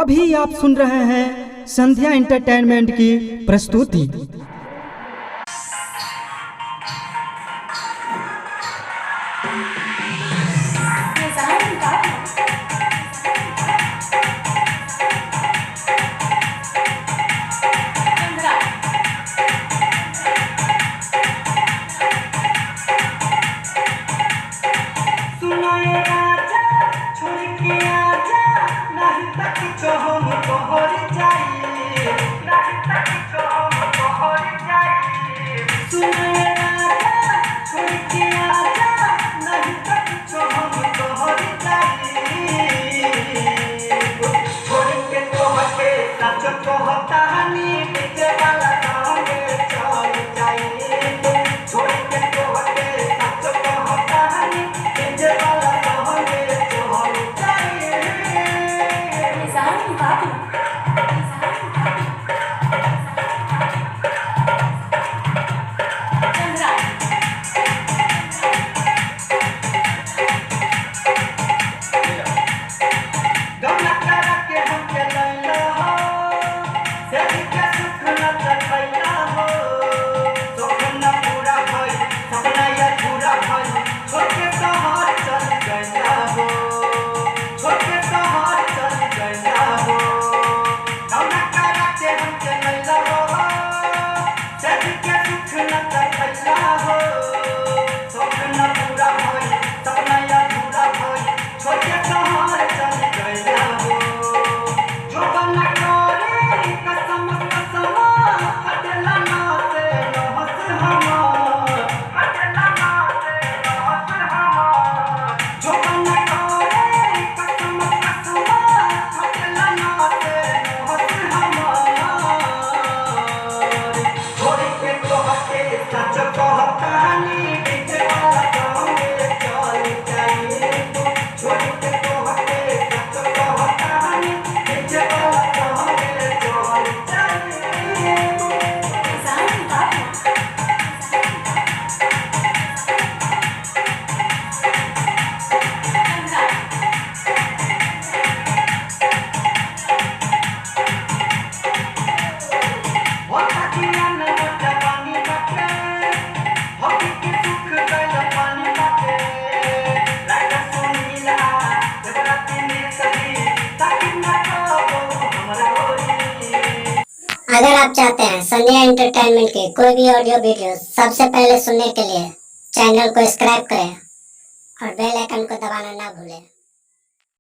अभी आप सुन रहे हैं संध्या एंटरटेनमेंट की प्रस्तुति। सुनाए राजा, छोड़ के आजा, नहीं त कुछो हम तोहर जाई, नहीं त कुछो हम तोहर जाई। सुनाए राजा, छोड़ के आजा, नहीं त कुछो हम तोहर जाई। छोड़ के तोहके सच कहतानी, डीजे वाला संगे चल जाई। छोड़ के तोहके सच कहतानी, डीजे वाला संगे चल जाई। गमला करा के हमके लैला हो, सेठी के सुख न चखैला हो। शौक न पूरा भइल, सपना अधूरा भइल, छोड़ के शहर चल गइला हो, छोड़ के शहर चल गइला हो। गमला करा के हमके लैला हो, सेठी के सुख न चखैला हो। शौक न पूरा भइल, सपना अधूरा भइल, छोड़ के शहर चल गइला हो। जो बना करे कसम कसम, हटला ना से नहस हमार, हटला ना से नहस हमार। जो बना करे कसम कसम, हटला ना से नहस हमार। छोड़ के तोहके सच कहतानी, डीजे वाला संगे चल जाई। छोड़ के तोहके सच कहतानी, डीजे वाला संगे चल जाई। होता किया न मोटा पानी बाटे, होती के सुख गइल पानी बाटे। राजा सुनीला जगराती में सभी ताकि न कबो हमरा ओरी। अगर आप चाहते हैं संध्या एंटरटेनमेंट के कोई भी ऑडियो वीडियो सबसे पहले सुनने के लिए चैनल को सब्सक्राइब करें और बेल आइकन को दबाना ना भूलें।